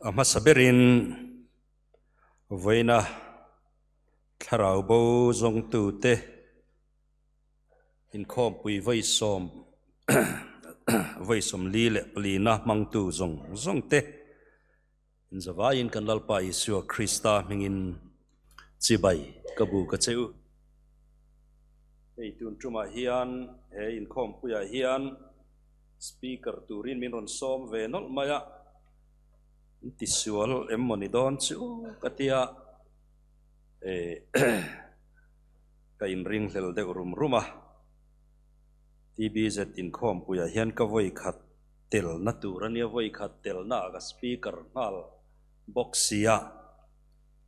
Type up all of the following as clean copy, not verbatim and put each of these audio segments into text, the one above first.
A hmasa berin vawiina thlarau bo zawngtute inkhawmpui vawi sawm vawi sawmli leh palina hmangtu zawng zawngte inzavaiin kan Lalpa Isua Krista hmingin chibai ka bu ka che u. Hei tun tumah hian he inkhawmpuiah hian Speaker turin min rawn sawm ve nawlh mai a, in tisual em maw ni dawn chu ka tia ka inringhlel deuh rum rum a. TBZ inkhawmpuiah hian ka vawi khat telna tur a nia, vawi khat telna ah ka speaker nghal bawk sia,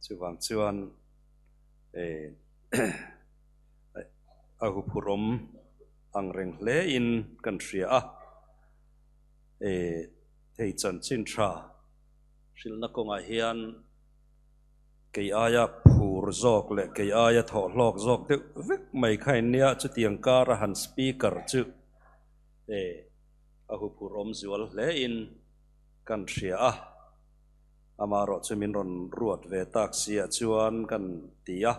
chuvang chuan a huphurhawm ang reng hle in kan hria a, e hei chanchin tha hrilhna kawngah hian kei aia phur zawk leh kei aia thawh hlawk zawk deuh vek mai kha in nia, chutiang kara han speaker chu e a huphurh awm zual hle in kan hria a, amaherawh chu min rawn ruat ve tak siah chuan kan ti a.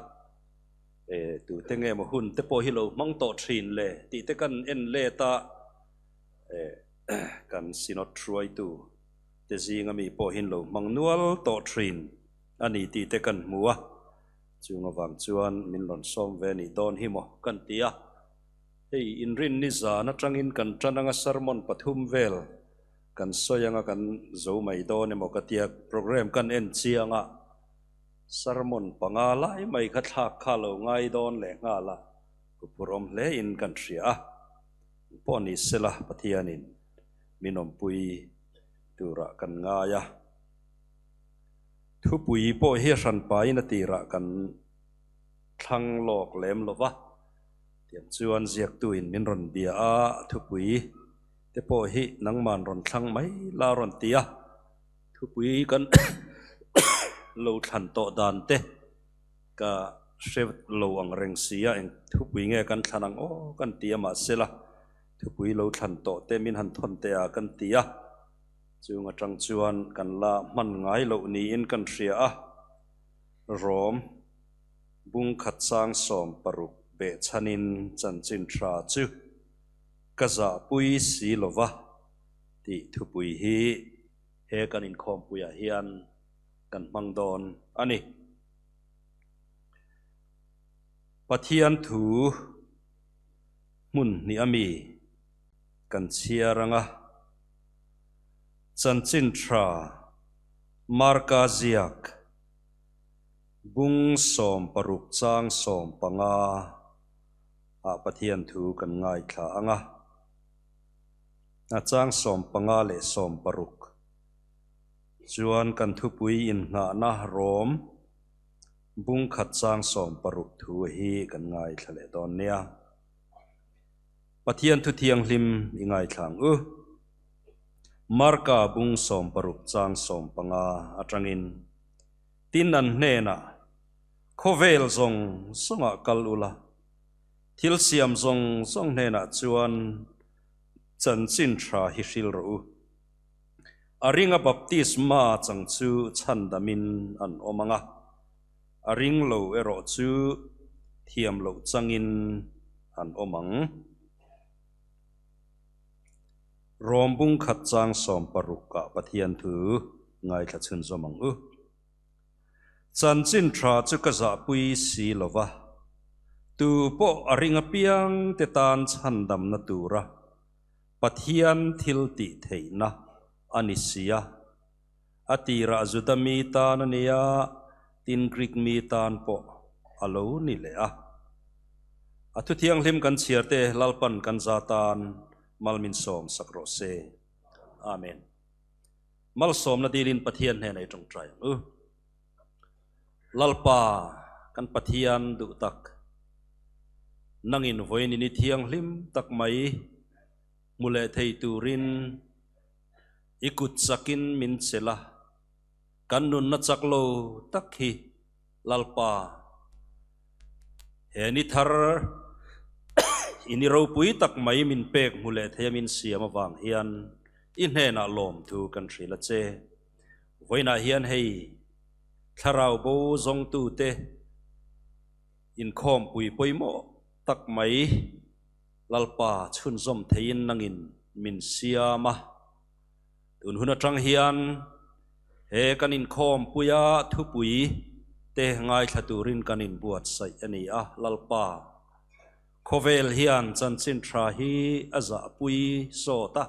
E, tute nge maw hun te pawh hi lo hmang tawh thin le tih te kan en let a, e, kan Synod hruaitu te zinga mi pawh hi lo hmang nual tawh thin a ni tih te kan hmu a, chung avang chuan min rawn sawm ve nih dawn hi maw kan ti a. Hei inrinni zan atangin kan tan anga sermon pathum vel kan sawi anga kan zo mai dawn emaw ka tia programme kan en chiang a. Sermon panga lai mai kha thlak kha lo ngai dawn leh nghal a, huphurhawm hle in kan hria a, pawh ni sela Pathianin min awmpui turah kan ngai a. Thupui pawh hi a hranpain a tirah kan thlang lawk lem lo va, tiang chuan ziaktuin min rawn bia a, thupui te pawh hi nangman rawn thlang mai la rawn ti a. Thupui kan lo thlan tawh dan te ka hre lo ang reng si a, eng thupui nge kan thlan ang aw kan ti a, mahsela thupui lo thlan tawh te min han thawn teh a kan ti a, chung atang chuan kan la hman ngai loh niin kan hria a, Rom bung khat sang 16 behchhanin chanchin tha chu ka zahpui si lova tih thupui hi He kan inkhawmpuiah hian kan hmang dawn a ni. Pathian thu hmun hnih a mi kan chhiar anga chanchin tha Marka ziak bung 16 chang 15 ah Pathian thu kan ngaithla anga. A chang 15 leh 16 chuan kan thupui inngahna rawm bung khat chang 16 thu hi kan ngaithla leh dawn nia. Pathian thu thianghlim i ngaithla ang u. Marka bung 16 chang 15 atangin tin an hnenah khawvel zawng zawngah kal ula, Thil siam zawng zawng hnenah chuan chanchin tha hi hril rawh u. A ringa baptisma chang chu chhandamin an awm ang a, a ring lo erawh chu thiam loh changin an awm ang. Rom bung khat chang 16 ah Pathian thu ngaithla chhunzawm ang u. Chanchin tha chu ka zahpui si lo va, tu pawh a ring apiang te tan chhandamna tura Pathian thil tih theihna a ni si a. A tirah Juda mi tan a nia, tin Greek mi tan pawh a lo ni leh a. A thu thianghlim kan chhiar te Lalpan kan za tan mal min sawm sak rawh se. Amen. Malsawmna dilin Pathian hnenah i tawngtai ang u. Lalpa, kan Pathian duh tak, nangin vawiin i thianghlim tak mai hmu leh thei turin i kut chakin min chelh a, kan nunna chak lo tak hi Lalpa, he ni thar i ni ropui tak mai min pek hmu leh thei a min siam avang hian I hnenah lawmthu kan hrilh a che. Vawiinah hian hei thlarau bo zawngtute inkhawmpui pawimawh tak mai Lalpa chhunzawm theiin nangin min siam a. Tun hun atang hian he kan inkhawmpuia thupui te ngaithla turin kan inbuatsaih a ni a, Lalpa khawvel hian chanchin tha hi a zahpui sawt a.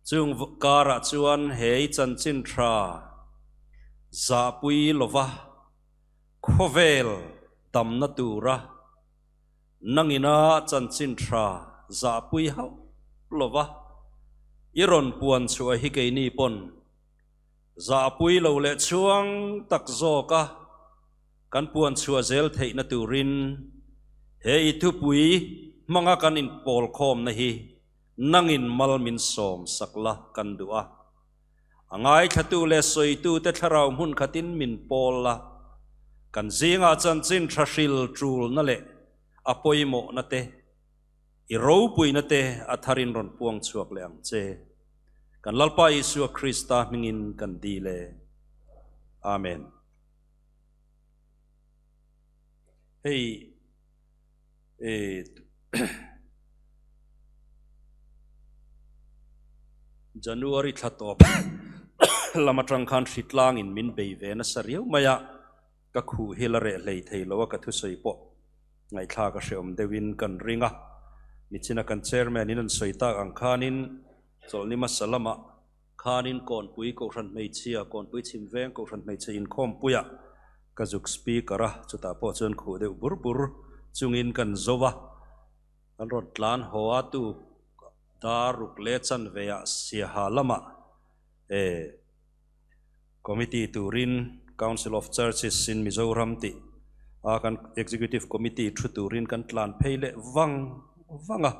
Chung karah chuan hei chanchin tha zahpui lova khawvel damna tura Nangina chanchin tha zahpui hauh lova i rawn puan chhuah hi keini pawn zahpui lo leh chhuang tak zawka kan puan chhuah zel theihna turin he i thupui hmanga kan inpawl khawmna hi nangin mal min sawm sak la kan duh a. A ngaithlatu leh sawitute thlarau hmun khatin min pawl la, kan zingah chanchin tha hril tulna leh a pawimawhna te, i ropuina te a tharin rawn puang chhuak leh ang che. Kan Lalpa Isua Krista hmingin kan dil e. Amen. Hei January thla tawp lam atang khan hritlangin min bei ve nasa riau mai a, ka khuh hi la reh hlei thei lo a, ka thusawi pawh ngaihthlak a hreawm deuhin kan ring a. Nichina kan chairman in an sawi tak ang khanin chawlhni hmasa lamah khanin Kawnpui Kohhran Hmeichhia, Kawnpui Chhimveng Kohhran Hmeichhe inkhawmpuiah ka zuk speaker a, chutah pawh chuan khuh deuh bur bur chungin kan zo a, kan rawn tlan haw a, tu dar ruk leh chanveah Siaha lamah eh committee turin Council of Churches in Mizoram tih a kan Executive Committee thu turin kan tlan phei leh vang vang a,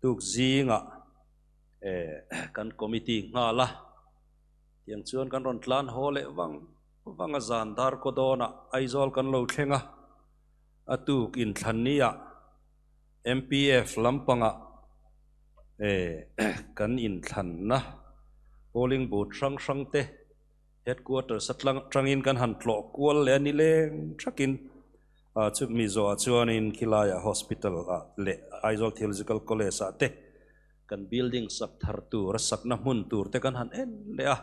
tuk zingah kan committee nghal a, tiang chuan kan rawn tlan haw leh vang vang a, zan dar kaw dawnah Aizawl kan lo thleng a, a tuk inthlanniah MPF lampangah kan inthlanna polling booth hrang hrang te headquarters atangin kan han tlawh kual leh a ni leng thakin chumi zawhah chuanin khilaiah hospital ah leh Aizawl Theological College ah te Kan building sak thar tur, a sakna hmun tur te kan han en leh a,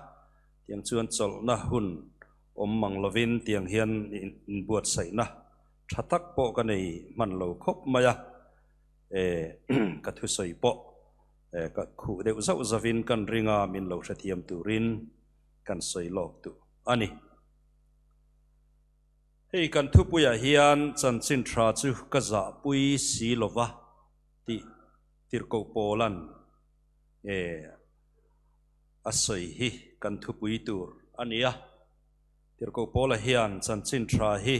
tiang chuan chawlhna hun awm mang lovin tiang hian inbuatsaihna tha tak pawh ka nei hman lo khawp mai a, e ka thusawi pawh ka khuh deuh zauh zauhin kan ring a, min lo hrethiam turin kan sawi lawk duh a ni. Hei kan thupuiah hian chanchin tha chu ka zahpui si lova tih Tirhkoh Paula'n e a sawi hi kan thupui tur a ni a. Tirhkoh Paula hian chanchin tha hi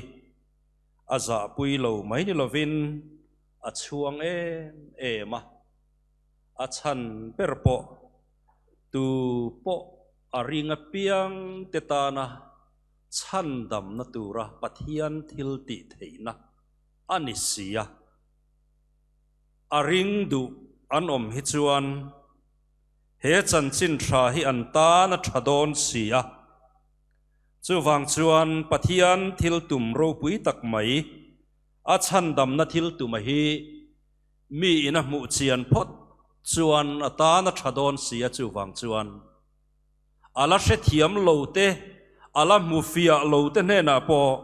a zahpui lo mai ni lovin a chhuang em em a, a chhan ber pawh tu pawh a ring apiang te tana chhandamna tura Pathian thil tih theihna a ni si a. A ring duh an awm hi chuan he chanchin tha hi an tan a tha dawn si a. Chuvang chuan Pathian thil tum ropui tak mai, a chhandamna thil tuma hi mi in a hmuh chian phawt chuan a tan a tha dawn si a, chuvang chuan a la hrethiam lo te, a la hmu fiah lo te hnenah pawh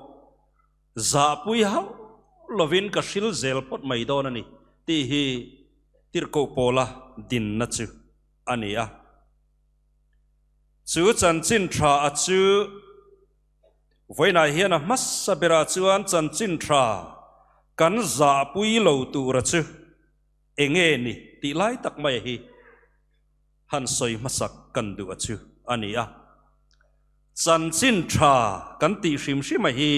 Zahpui hauh lovin ka hril zel phawt mai dawn a ni tih hi Tirhkoh Pawla dinna chu a ni a. Chu chanchin tha a chu vawiinah hian a hmasa berah chuan chanchin tha kan zahpui lo tura chu enge ni tih lai tak mai hi han sawi hmasak kan duh a chu a ni a. Chanchin tha kan tih hrim hrim a hi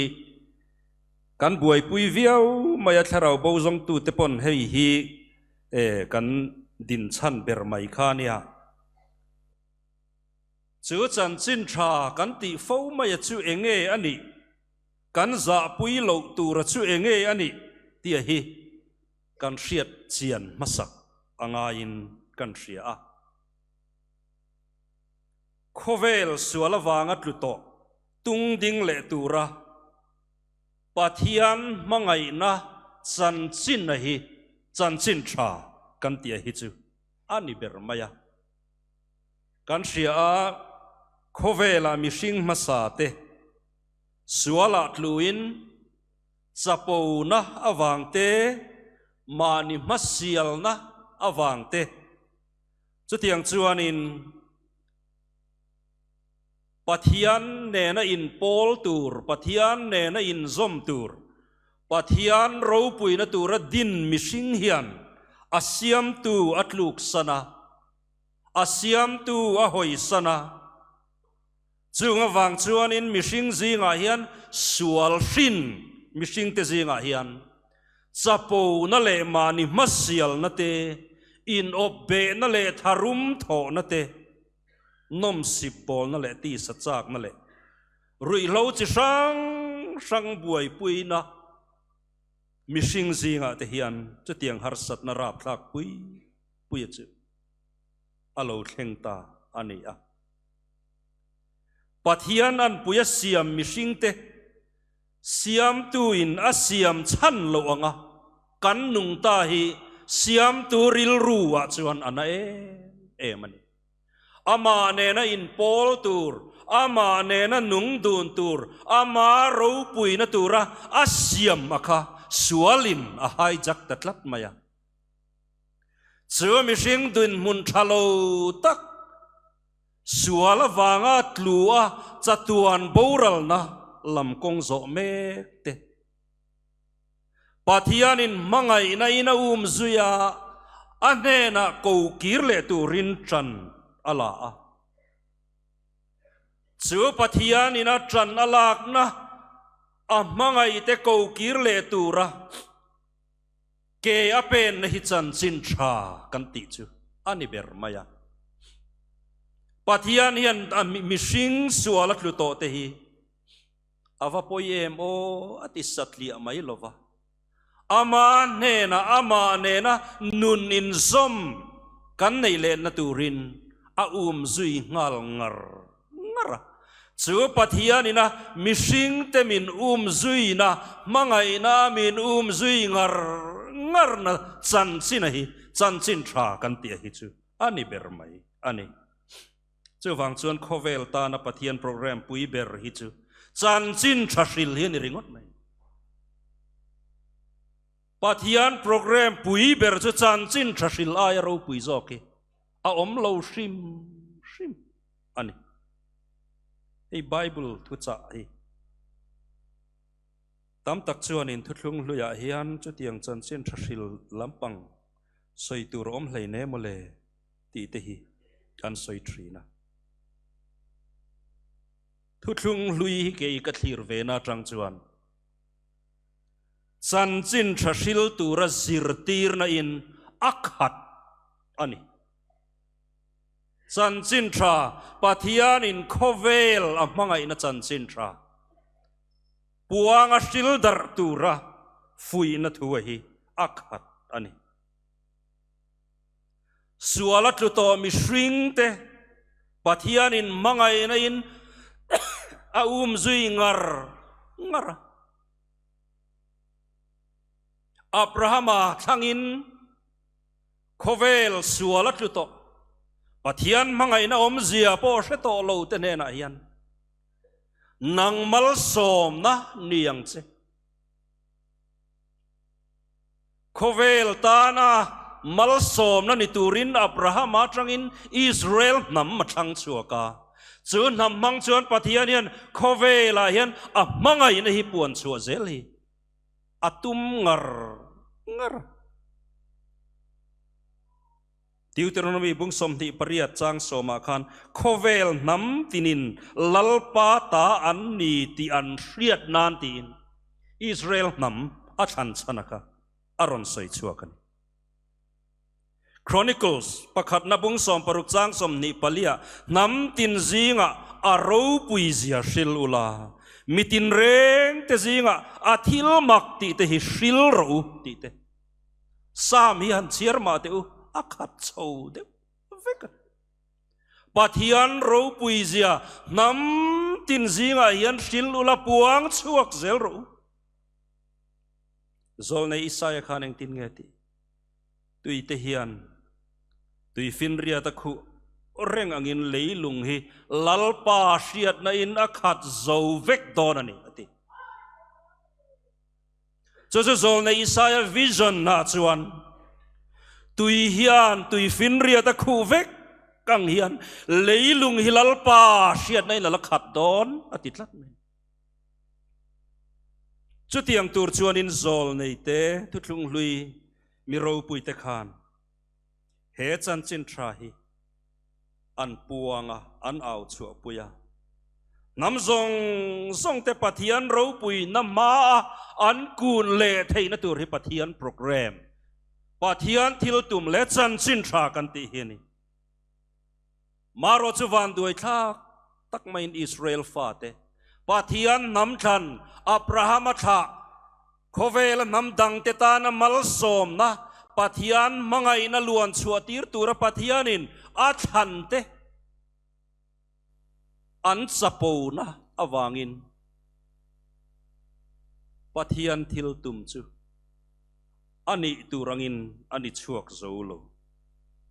kan buaipui viau mai a, thlarau bo zawngtute pawn hei hi kan dinchhan ber mai kha a nia. Chu chanchin tha kan tih fo mai a chu enge a nih, kan zahpui loh tura chu enge a nih tih a hi kan hriat chian hmasak a ngaiin kan hria a. Khawvel sual avanga tlu tawh tung ding leh tura Pathian hmangaihna chanchin a hi chanchin tha kan tih a hi chu a ni ber mai a. Kan hria a, khawvelah mihring hmasa te sualah tluin chapona avang te, mahni hmasialna avang te, Chutiang chuanin Pathian nena inpawl tur, Pathian nena inzawm tur, Pathian ropuina tura din mihring hian a siamtu a tluksan a, a siamtu a hawisan a. Chung avang chuanin mihring zingah hian sual hrin mihringte zingah hian chapona leh mahni hmasialna te, inawp behna leh tharum thawhna te, nawmsip bawlna leh tisa chakna leh ruihhlo chi hrang hrang buaipuina mihring zingah te hian chutiang harsatna rapthlak pui pui a chu a lo thleng ta a ni a. Pathian anpui a siam mihringte Siamtuin a siam chhan loh anga kan nung ta hi Siamtu rilru ah chuan a na em em a ni. Amah nena inpawl tur, amah nena nung dun tur, ama ropuina tura a siam a kha sualin a hijack ta tlat mai a. Chu mihring dinhmun tha lo tak Sual avanga tlu a chatuan boralna lam kawng zawh mek te. Pathianin hmangaihna in a um zui a, a hnenah ko kir leh turin ṭan a la a. Chu Pathianin a ṭan a lakna a hmangaihte ko kir leh tura Ke a penna hi chanchin tha kan tih chu a ni ber mai a. Pathian hian a mihring sual a tlu tawh te hi a va pawi em aw a ti satliah mai lo va. Ama hnenah amah nena nun inzawm kan neih lehna turin a um zui nghal ngar ngar a. Chu Pathianin a mihringte min um zuina, hmangaihna min um zui ngar ngarna chanchin a hi, chanchin tha kan tih a hi chu a ni ber mai a ni. Chuvang chuan khawvel tana Pathian program pui ber hi chu chanchin tha hril hi a ni ringawt mai. Pathian program pui ber chu chanchin tha hril aia ropui zawk hi a awm lo hrim hrim. a ni. Hei Bible thuchah hi tam tak chuanin thuthlung hluiah hian chutiang chanchin tha hril lampang sawi tur a awm hleine mawle tih te hi an sawi thin a. Thuthlung hlui hi kei ka thlir ve na atang chuan chanchin tha hril tura zirtirna in a khat a ni. Chanchin tha, Pathianin khawvel a hmangaihna chanchin tha puanga hril darh tura fuihna thu a hi a khat a ni. Sual a tlu tawh mihringte Pathianin hmangaihna in a um zui ngar ngar a. Abrahama thlangin Khawvel sual a tlu tawh. Pathian hmangaihna awmzia pawh hre tawh lo te hnenah hian nang malsawmna ni ang che. Khawvel tana malsawmna ni turin Abraham atangin Israel hnam a thlang chhuak a. Chu hnam hmang chuan Pathian hian khawvelah hian a hmangaihna hi puan chhuah zel hi. A tum ngar ngar. Deuteronomy bung 28 chang sawmah khan khawvel hnam tinin Lalpa ta an ni tih an hriat nan tiin Israel hnam a thlan chhan a kha a rawn sawi chhuak a ni. Chronicles pakhatna bung 60 chang 24 ah hnam tin zingah a ropui zia hril ula, mi tinreng te zingah a thil mak tih te hi hril rawh u tih te. Psalm hi han chhiar mah teh u, a khat chho deuh vek a. Pathian ropui zia hnam tin zingah hian hril ula puang chhuak zel rawh u. Zawlnei Isaia khan engtin nge tih? Tui te hian tui finriat a khuh reng angin leilung hi Lalpa hriatna in a khat zo vek dawn a ni, a ti. Chu chu Zawlnei Isaia vision ah chuan tui hian tui finriat a khuh vek ang hian leilung hi Lalpa hriatna in a la khat dawn a ti tlat mai. Chutiang tur chuanin Zawlnei te thuthlung hlui mi ropui te khan he chanchin tha hi an puang a, an au chhuahpui a. Hnam zawng zawng te Pathian ropuina hmaa an kun leh theihna tur hi Pathian program, Pathian thil tum leh chanchin tha kan tih hi a ni. Marawh chu vanduai thlak tak maiin Israel fate Pathian hnam thlan Abrahama thlah Khawvela hnam dangte tana malsawmna Pathian hmangaihna luan chhuah tir tura Pathianin a thlante an chapona avangin Pathian thil tum chu a nih tur angin a ni chhuak zo lo,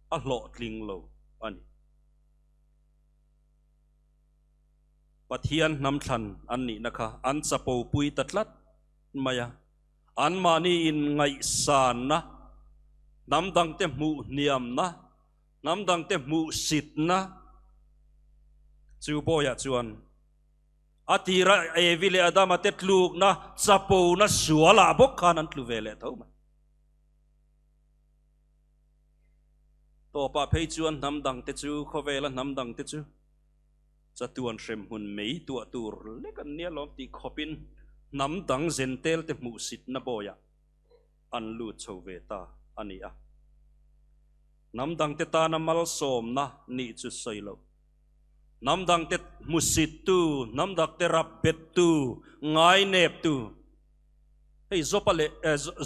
a hlawhtling lo a ni. Pathian hnam thlan an nihna kha an chapo pui ta tlat mai a, anmahni in ngaihsanna, hnam dangte hmuh hniamna, hnam dangte hmuh sitna chu bawiah chuan a tira Evi leh Adama te tlukna chapona sualah bawk khan an tlu ve leh tho mai. Tawpah phei chuan hnam dangte chu, khawvela hnam dangte chu chatuan hremhmun mei tuah tur lek an nia lawm tih khawpin hnam dang zentel te hmuhsitna bawiah an lut chho ve ta a ni a. Hnam dangte tana malsawmna nih chu sawi loh. Hnam dangte hmusittu, hnam dangte rap bettu, ngaineptu. Hei Zopa leh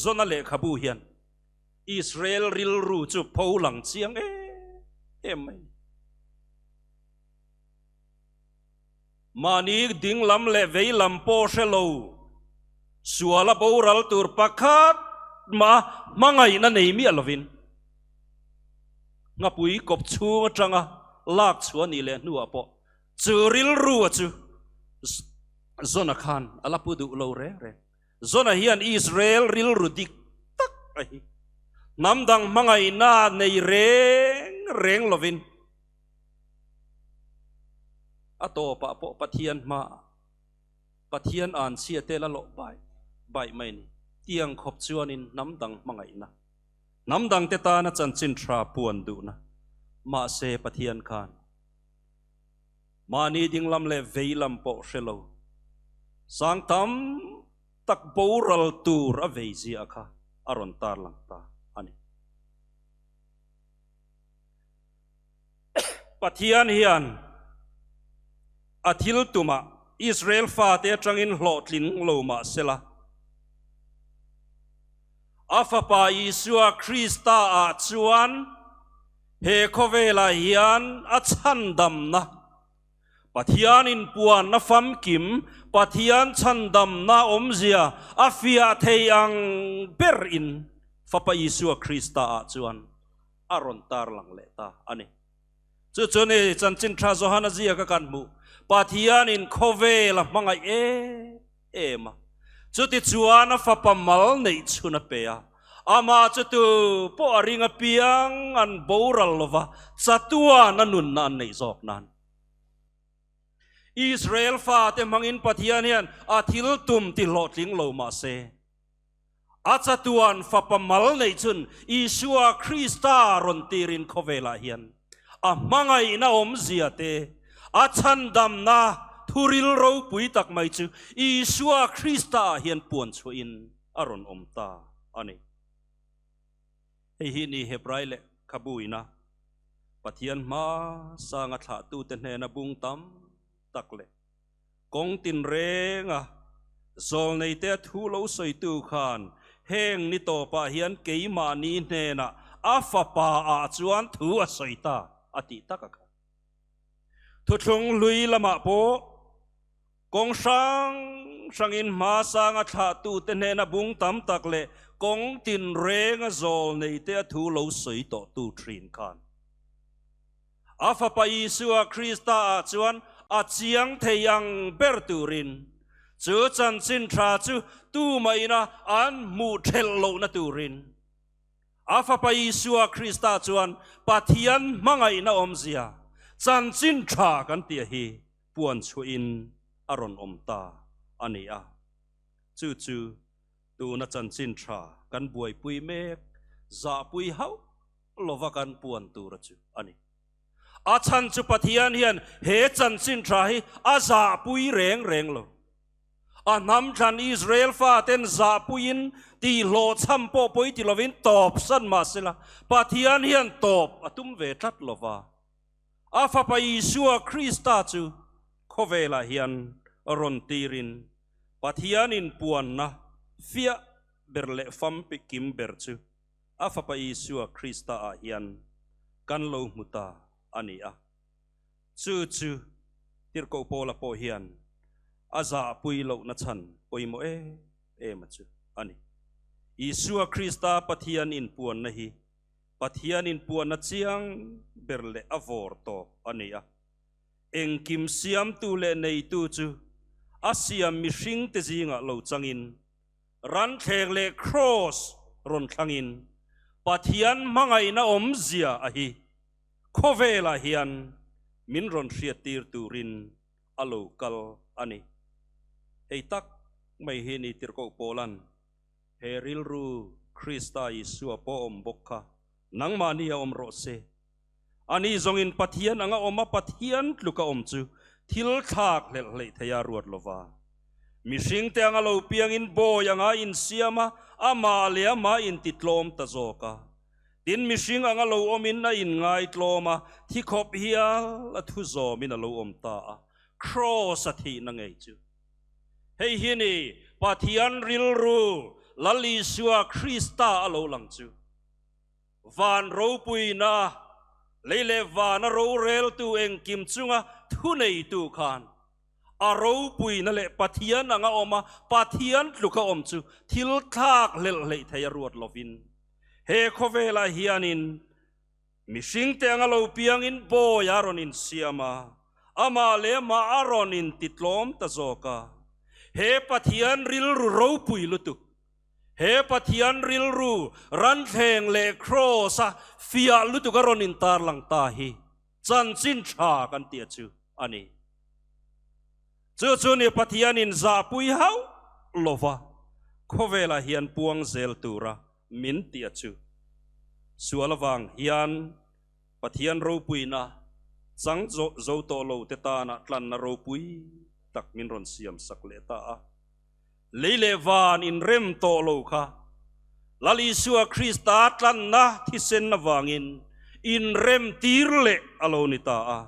Zona lehkhabu hian Israel rilru chu pho lang chiang em em mai. Mahni ding lam leh vei lam pawh hre lo, suala boral tur pakhat mah hmangaihna nei miah lovin nghapui kawp chhung atanga lak chhuah nih leh hnuah pawh chu rilru a chu Zona khan a la pu duh lo reng reng. Zona hian Israel rilru dik tak a hi hnam dang hmangaihna nei reng reng lovin a tawpah pawh Pathian hmaah Pathian anchhia te la lawh bai bai mai a ni. Tiang khawp chuanin hnam dang hmangaihna, hnam dangte tana chanchin tha puan duhna, mahse Pathian khan Mahni dinglam leh veilam pawh hre lo. Sang tam tak boral tur a vei zia kha a rawn tarlang ta a ni. Pathian hian a thil tumah Israel fate atangin hlawhtling lo mah sela, a Fapa Isua Krista ah chuan He khawvelah hian a chhandamna, Pathian inpuanna famkim, Pathian chhandamna awmzia a fiah thei ang ber in Fapa Isua Krista ah chuan a rawn tarlang leh ta a ni. Chu chu ni Chanchin Tha Johana ziaka kan hmuh, Pathian in khawvel a hmangaih em em a, chutichuan a Fapa mal neih chhun a pe a, Amah chu tu pawh a ring apiang an boral lova, chatuan a nunna an neih zawk nan. Israel fate hmangin Pathian hian a thil tum ti hlawhtling lo mah se, a chatuan Fapa mal neih chun Isua Krista rawn tirin khawvelah hian a hmangaihna awmzia te, a chhandamna thuril ropui tak mai chu Isua Krista ah hian puan chhuahin a rawn awm ta a ni. Hei hi ni Hebrai lehkhabu ina Pathian hma sanga thlahtute hnena bung tam tak leh kawng tinrenga zawlneite a thu lo sawitu khan heng ni tawpah hian keimahni hnenah a fapa ah chuan thu a sawi ta a tih tak a kha. Thuthlung hlui lamah pawh kawng hrang hrangin hmasanga thlahtute hnena bung tam tak leh kawng tinrenga zawl neite a thu lo sawi tawhtu thin khan a Fapa Isua Krista-ah chuan a chiang thei ang ber turin chu chanchin tha chu tumaina an hmuh thelh lohna turin A Fapa Isua Krista chuan Pathian hmangaihna awmzia chanchin tha kan tih hi puan chhuahin a rawn awm ta a ni a. Chu chu tuna chanchin tha kan buaipui mek zahpui hauh lova kan puan tura chu a ni. A chhan chu Pathian hian he chanchin tha hi a zahpui reng reng lo. A hnam thlan Israel faten zahpuiin tihhlawhchham pawh pawi ti lovin tawp san mah sela, Pathian hian tawp a tum ve tlat lova. A Fapa Isua Krista chu khawvelah hian rawn tirin Pathianin puanna fiah ber leh fampi kim ber chu a Fapa Isua Krista-ah hian kan lo hmu ta a ni a. Chu chu Tirhkoh Paula pawh hian a zahpui lohna chhan pawimawh em em a chu a ni. Isua Krista Pathian inpuanna hi Pathian inpuanna chiang ber leh a vawr tawp a ni a. Engkim siamtu leh neitu chu a siam mihringte zingah lo changin ranthleng leh kraws rawn thlangin Pathian hmangaihna awmzia a hi Khawvelah hian min rawn hriattir turin a lo kal a ni. Hei tak mai hi ni Tirhkoh Paula'n he rilru Krista Isua pawh awm bawk kha nangmahni a awm rawh se. Ani zawngin Pathian anga awm a, Pathian tluka awm chu thil thlak hlelh hleih theia ruat lova. Mihringte anga lo piangin bawi anga insiam a, amah leh amah intitlawm ta zawk a. Tin, mihring anga lo awmin a inngaitlawm a, thi khawp hial a thu zawmin a lo awm ta a, Kraws a thihna ngei chu. Hei hi ni Pathian rilru Lal Isua Krista a lo lang chu. Van ropuina, lei leh vana roreltu engkim chunga thuneitu khan a ropuina leh Pathian anga awm a, Pathian tluka awm chu thil thlak hlelh hleih thei a ruat lovin, He khawvelah hianin mihringte anga lo piangin bawi a rawn insiam a, amah leh amah a rawn intitlawm ta zawk a. He Pathian rilru ropui lutuk, he Pathian rilru ranthleng leh kraws-a fiah lutuk a rawn intarlang ta hi chanchin tha kan tih chu a ni. Chu chu ni Pathianin zahpui hauh lova khawvelah hian puang zel tura min tih a chu. Sual avang hian Pathian ropuina chang zo tawh lo te tana tlanna ropui tak min rawn siam sak leh ta a. Lei leh van inrem tawh lo kha Lal Isua Krista tlanna thisen avangin inrem tir leh a lo ni ta a.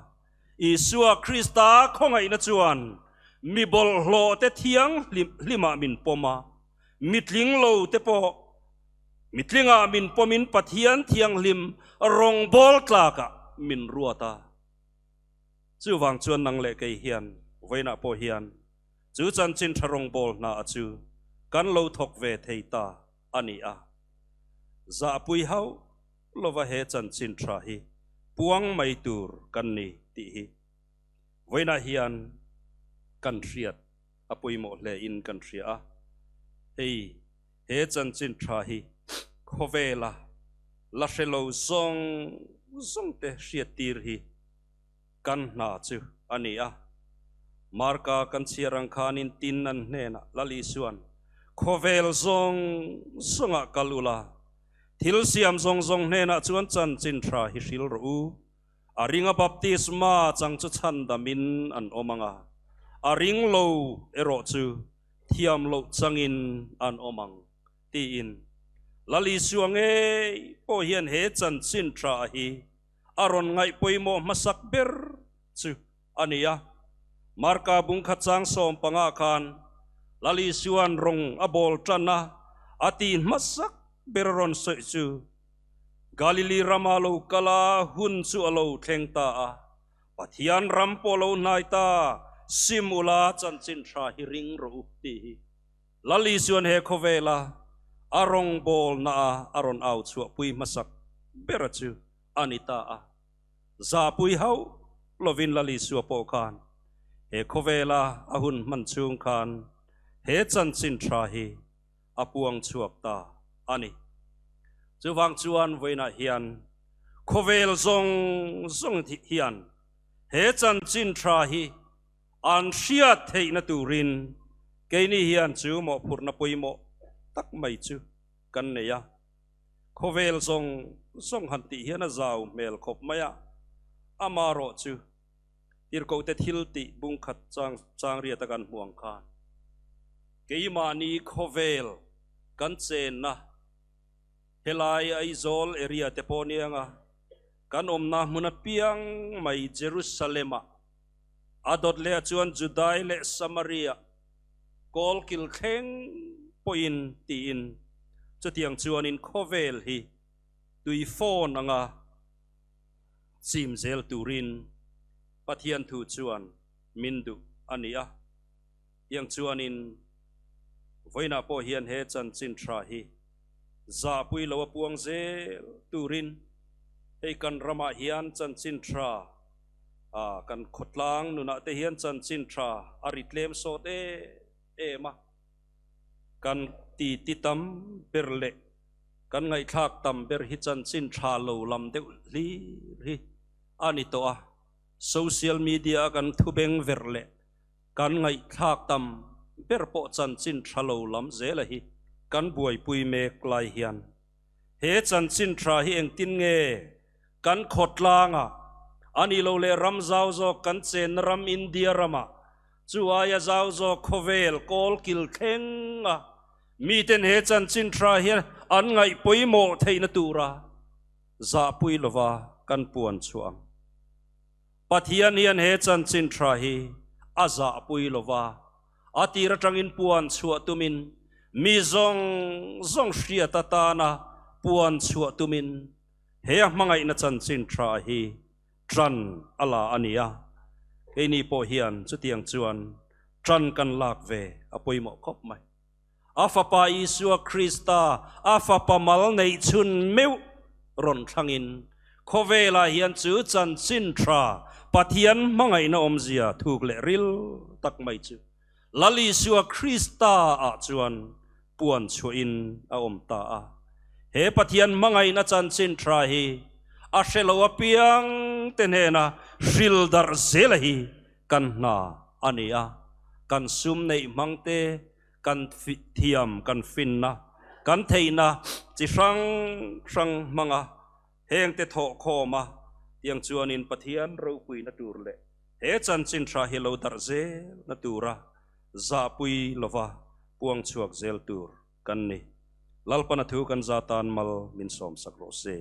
Isua Krista khawngaihna chuan mi bawlhhlawh te thianghlimah min pawm a, mitling lo te pawh mitlingah min pawmin Pathian thianghlim rawngbawl tlakah min ruat a. Chuvang chuan nang leh kei hian vawiinah pawh hian chu chanchin tha rawngbawl hna a chu kan lo thawk ve thei ta a ni a. Zahpui hauh lova he chanchin tha hi puang mai tur kan ni tih hi vawiinah hian kan hriat a pawimawh hle in kan hria a. Hei he chanchin tha hi khawvela la hre lo zawng zawng te hriat tir hi kan hna chu a ni a. Marka kan chhiar ang khanin tin an hnenah Lal Isua'n khawvel zawng zawngah kal ula, Thil siam zawng zawng hnenah chuan chanchin tha hi hril rawh u. A ringa baptisma chang chu chhandamin an awm ang a, a ring lo erawh chu thiam loh changin an awm ang, tiin Lal Isua ngei pawh hian he chanchin tha hi a rawn ngaih pawimawh hmasak ber chu a ni a. Marka bungkhat chang 15 khan Lal Isua'n rawng a bawl tan a, a ti hmasak ber a rawn sawi chu, Galili rama lo kal a, hun chu a lo thleng ta a. Pathian ram pawh lo hnai ta, sim ula chanchin tha hi ring rawh u tih hi Lal Isuan he khawvela a rawngbawlna a a rawn au chhuahpui hmasak bera chu a ni ta a. Zahpui hauh lovin Lal Isua pawh khan he khawvela a hun hman chhung khan he chanchin tha hi a puang chhuak ta a ni. Chuvang chuan vawiinah hian khawvel zawng zawng hian he chanchin tha hi an hriat theihna turin keini hian chu mawhphurhna pawimawh tak mai chu kan nei a. Khawvel zawng zawng han tih hian a zau hmel khawp mai a, amarawh chu Tirhkohte thil tih bungkhat chang chang riat a kan hmu ang khan keimahni khawvel kan chenna helai Aizawl area te pawh nianga kan awmna hmun apiang mai Jerusalem-ah a dawt leh ah chuan Judai leh Samaria kawlkil thleng pawhin tiin chutiang chuanin khawvel hi tui fawn anga chim zel turin Pathian thu chuan min duh a ni a. Tiang chuanin vawiinah pawh hian he chanchin tha hi zahpui lo a puang zel turin hei kan ramah hian chanchin tha kan khawtlang nunah te hian chanchin tha a ri tlem sawt em em a, kan ti ti tam ber leh kan ngaihthlak tam ber hi chanchin tha lo lam deuh hlir hi a ni tawh a, social media a kan thubeng verh leh kan ngaihthlak tam ber pawh chanchin tha lo lam zela hi kan buaipui mek lai hian he chanchin tha hi engtin nge kan khawtlanga a nih loh leh ram zau zawk kan chenna ram India ramah chu aia zau zawk khawvel kawl kil thlenga miten he chanchin tha hian an ngaih pawimawh theihna tura zahpui lova kan puan chhuah ang. Pathian hian he chanchin tha hi a zahpui lova a tir atangin puan chhuah tumin mi zawng zawng hriat atana puan chhuah tumin he a hmangaihna chanchin tha hi tan a la a ni a, keini pawh hian chutiang chuan tan kan lak ve a pawimawh khawp mai. A Fapa Isua Krista, a Fapa mal neih chhun meuh rawn thlangin khawvelah hian chu chanchin tha Pathian hmangaihna awmzia thuk leh ril tak mai chu Lal Isua Krista ah chuan puan chhuahin a awm ta a. He Pathian hmangaihna chanchin tha hi a hre lo apiang te hnena hril darh zela hi kan hna a ni a, kan sum neih hmang te, kan thiam, kan finna, kan theihna chi hrang hrang hmanga hengte thawh khawm a, tiang chuanin Pathian ropuina tur leh he chanchin tha hi lo darh zelna tura zahpui lova puang chhuak zel tur kan ni. Lalpana thu kan za tan mal min sawmsak rawh se.